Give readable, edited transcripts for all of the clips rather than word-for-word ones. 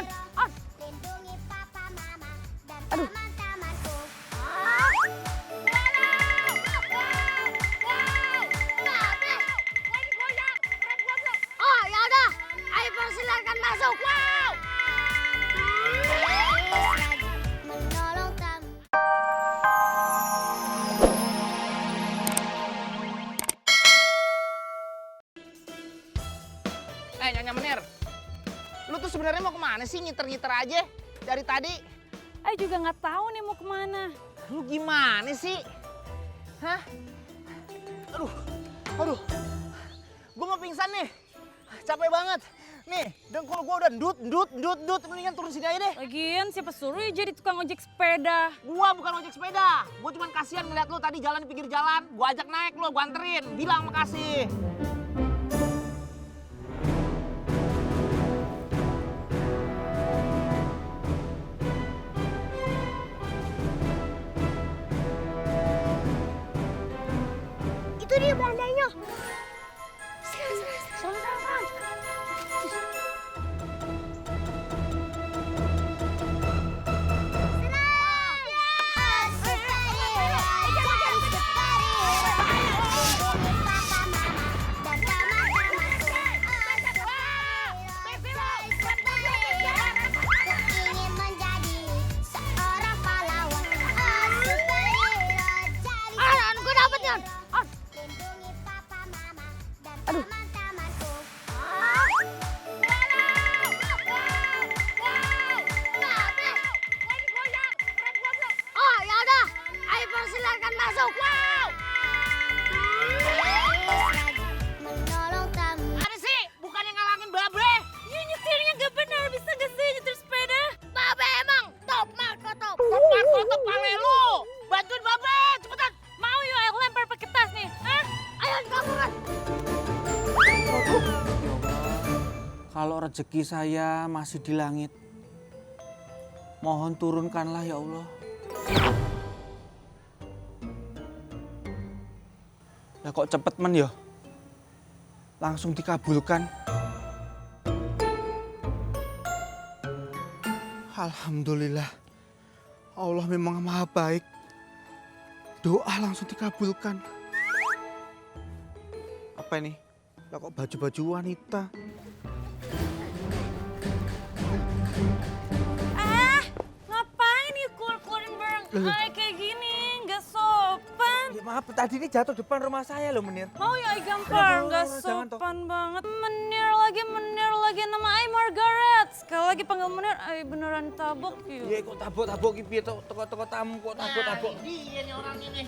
Dion. On. Lindungi papa mama dan Aduh. teman-temanku. Oh ya udah, ayo persilakan masuk. Wow. Menolong tamu. Nyonya Menir, lu tuh sebenarnya mau kemana sih ngiter-ngiter aja dari tadi? Ay juga nggak tahu nih mau kemana. Lu gimana sih? Hah? Aduh, gue mau pingsan nih, capek banget. Nih, dengkul gue udah ndut, mendingan turun sini aja deh. Lagian siapa suruh ya jadi tukang ojek sepeda? Gua bukan ojek sepeda, gue cuma kasihan ngeliat lu tadi jalan di pinggir jalan. Gue ajak naik lu, gue anterin, bilang makasih. Itu dia belandanya. Gue dapet Dion. On. Lindungi papa mama dan Aduh. teman-temanku. Oh ya udah, ayo persilakan masuk. Wow. Menolong tamu. Ada sih, bukan yang ngalangin babe. Ya nyetirnya gak benar, bisa gak sih nyetir sepeda? Babe emang top Marco top. Tepat kotak pale lu. Bantuin babe, cepetan. Mau yuk aku lempar pakai tas nih. Hah? Ayo kamu kan. Kalau rezeki saya masih di langit, mohon turunkanlah ya Allah. Ya kok cepet men ya? Langsung dikabulkan. Alhamdulillah. Allah memang maha baik. Doa langsung dikabulkan. Apa ini? Lah kok baju-baju wanita? Ngapain yuk keluar-keluarin barang Loh. ay kayak gini? Gak sopan. Ya, maaf, tadi ini jatuh depan rumah saya loh, Menir. Mau ya ay gampar, Aduh, gak jangan toh. sopan banget. Menir lagi nama ay Margaret. Sekali lagi panggil Menir, ay beneran tabok yuk. Iya kok tabok-tabok iki piye toko tamu kok tabok-tabok. Dia nih orang ini.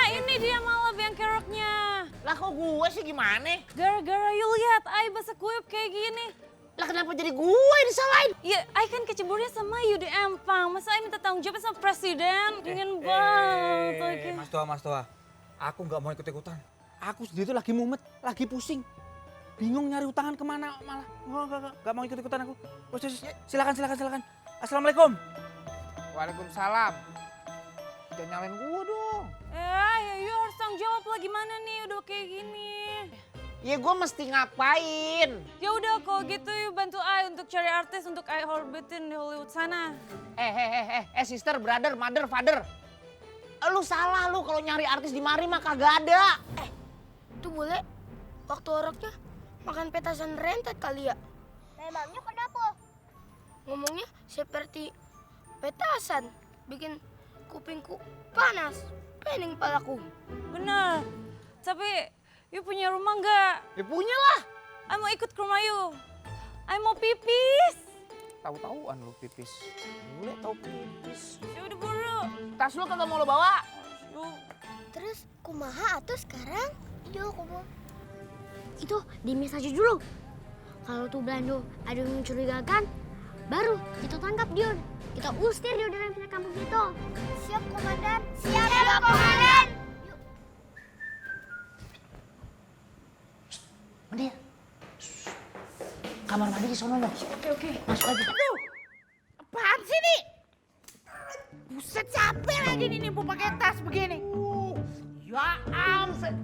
Ini dia malah yang keroknya. Lah kok gue sih gimana? Gara-gara you lihat ay basah kuyup kayak gini. Lah kenapa jadi gue yang disalahin? Ya, ay kan keceburnya sama you di Empang. Masa ay minta tanggung jawab sama presiden? Dingin banget. Oke. Mas Toha. Aku nggak mau ikut-ikutan. Aku sendiri tuh lagi mumet, lagi pusing. Bingung nyari utangan kemana malah. Nggak mau ikut-ikutan aku. Wes, silakan. Assalamualaikum. Waalaikumsalam. Jangan nyalain gue dong. Ya you harus tanggung jawab lah gimana nih udah kayak gini. Ya gue mesti ngapain? Ya udah kalau gitu yuk bantu ay untuk cari artis untuk ay orbitin di Hollywood sana. Sister, brother, mother, father. Lu salah lu kalau nyari artis di mari mah kagak ada. Tuh boleh waktu oroknya makan petasan rentet kali ya. Memangnya kenapa? Ngomongnya seperti petasan, bikin kupingku panas, pening palaku. Bener. Tapi you punya rumah nggak? Ya punya lah. Ay mau ikut ke rumah you. Ay mau pipis. Tahu-tahuan lu pipis. Bule tahu pipis. Ya udah buru. Tas lu kagak mau lo bawa? Yuk. Terus kumaha atuh sekarang? Iya kumaha. Itu di mes aja dulu. Kalau tuh Belando ada yang mencurigakan, baru kita tangkap Dion. Kita usir dia dari kampung itu. Siap komandan. Siap komandan. Menir. Kamar mandi di sono loh. Oke. Masuk aja. Aduh. Apaan sih nih? Buset capek lagi nih nipu pakai tas begini. Ya ampun.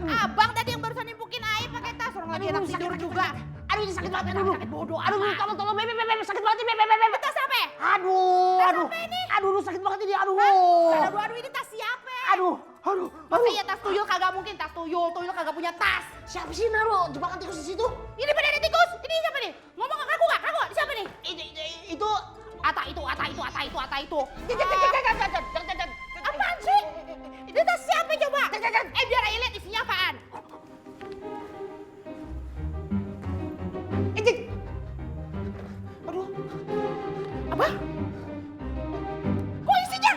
Abang tadi yang barusan nimpukin air pakai tas. Orang lagi enak tidur juga. Aduh ini sakit banget. Aduh, sakit bodoh. Aduh, tolong, beb, sakit banget ini, beb. Tas apa? Aduh, sakit banget ini, aduh. Aduh, ini tas siapa? Aduh. Masa ya tas tuyul kagak mungkin, tas tuyul kagak punya tas. Siapa sih naruh jebakan tikus di situ? Ini bener tikus, ini siapa nih? Ngomong gak kaku, siapa nih? Itu Ata itu. Apaan sih? Itu tas siapa coba? Biar Ayo lihat isinya apaan. Aduh. Apa? Kok isinya?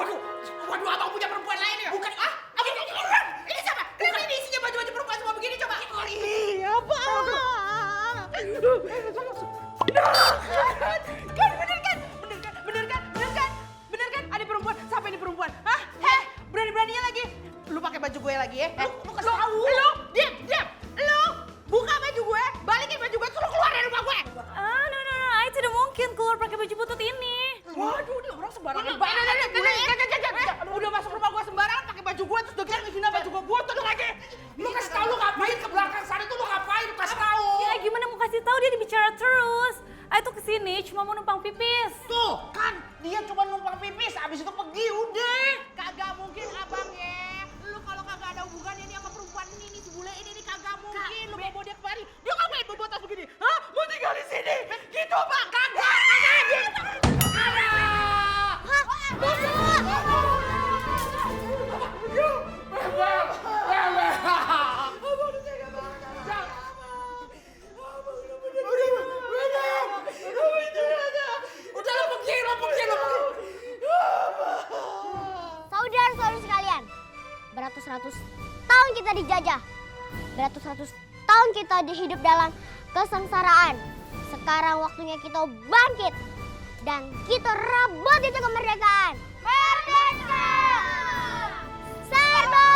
Waduh, abang punya perempuan lain ya? Bukan, ini siapa? Kenapa ini isinya baju-baju perempuan semua begini coba? Iya, Pak. Bener kan? Ada perempuan, siapa ini perempuan? Hah? Berani-beraninya lagi? Lu pakai baju gue lagi ya? Lu kasih tahu. Lu, diam. Lu buka baju gue, balikin baju gue, suruh keluar dari rumah gue. No, I tidak mungkin keluar pakai baju butut ini. Waduh, ini orang sembarangan banget. Udah masuk rumah gue sembarangan pakai baju gue terus udah ngehina baju gue butut lagi. Lu kasih tahu lu ngapain ke belakang sana itu lu ngapain? Lu kasih tahu. Ya gimana mau kasih tahu dia bicara terus. I tuh kesini cuma mau numpang pipis. Tuh, kan dia cuma numpang pipis, abis itu pergi udah. Kagak mungkin abang ya. Lu kalau kagak ada hubungannya nih sama perempuan ini si bule ini kagak mungkin. Lu bawa dia kemari. Dia ngapain bawa tas begini? Hah? Mau tinggal di sini? Gitu bang, kagak. Saudara-saudara sekalian, beratus-ratus tahun kita dijajah, beratus-ratus tahun kita hidup dalam kesengsaraan. Sekarang waktunya kita bangkit dan kita rebut itu kemerdekaan. Merdeka! Serbu!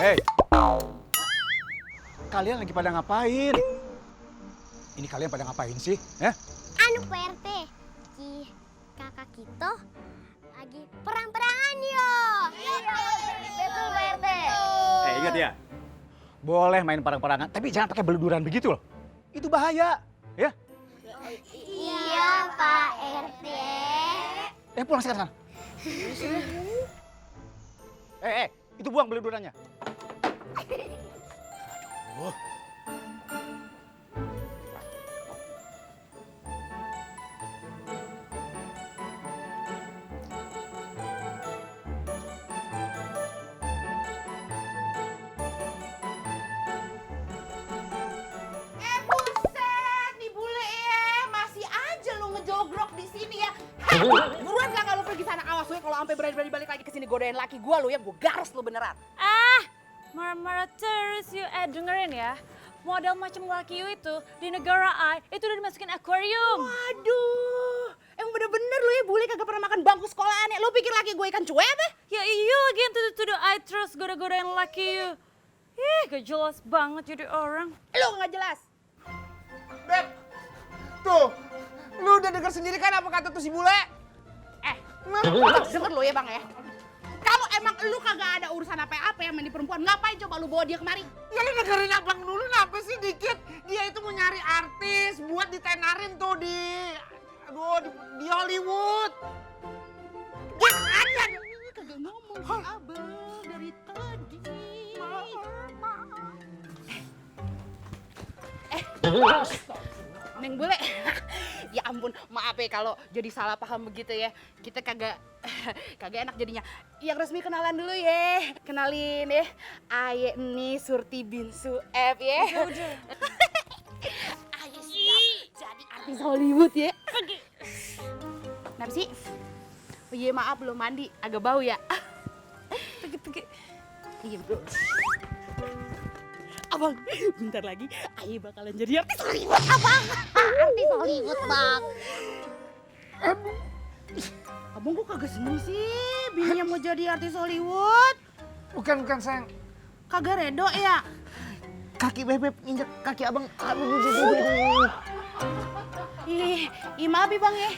Hei, kalian lagi pada ngapain? Ini kalian pada ngapain sih? Anu PRT, kakak kita lagi perang-perangan yo. Betul PRT. Ingat ya, boleh main perang-perangan, tapi jangan pakai beluduran begitu loh. Itu bahaya, ya. Iya Pak RT. Pulang sekarang. Itu buang beludurannya. Aduh. Buset nih bule ya. Masih aja lu ngejogrok di sini ya. Buruan kagak lu pergi sana, awas lu ya kalau sampai berani-berani balik lagi ke sini godain laki gua lu ya, gua garis lu beneran. Marah-marah terus you. Dengerin ya. Model macam laki you itu di negara I itu udah dimasukin akuarium. Waduh, emang bener-bener lu ya bule kagak pernah makan bangku sekolahan ya. Lu pikir laki gue ikan cuek apa? Ya iya lagi yang tuduh-tuduh I terus goda-godain laki you. Gak jelas banget jadi orang. Lu nggak jelas. Beb, tuh, lu udah denger sendiri kan apa kata tuh si bule? Denger lu ya bang ya. Kalau emang lu kagak ada urusan apa-apa yang main perempuan, ngapain coba lu bawa dia kemari? Ya lu dengerin abang dulu, kenapa sih dikit? Dia itu mau nyari artis buat ditenarin tuh di Hollywood. Dia aja. Kagak ngomong si abang dari tadi. Neng bule, ya ampun, maaf ya kalau jadi salah paham begitu ya. Kita kagak enak jadinya. Yang resmi kenalan dulu ya. Kenalin ya, Aye nih Surti Binsu F ya. Aye siap jadi artis Hollywood ya. Kenapa sih? Oh iya maaf belum mandi, agak bau ya. Pergi. Iya bro. Abang, bentar lagi Aye bakalan jadi artis Hollywood, abang. Artis Hollywood bang. Abang kok kagak seneng sih bininya mau jadi artis Hollywood? Bukan sayang. Kagak redo ya? kaki bebek injek kaki abang. Aduh. Ih, maaf ya bang ya.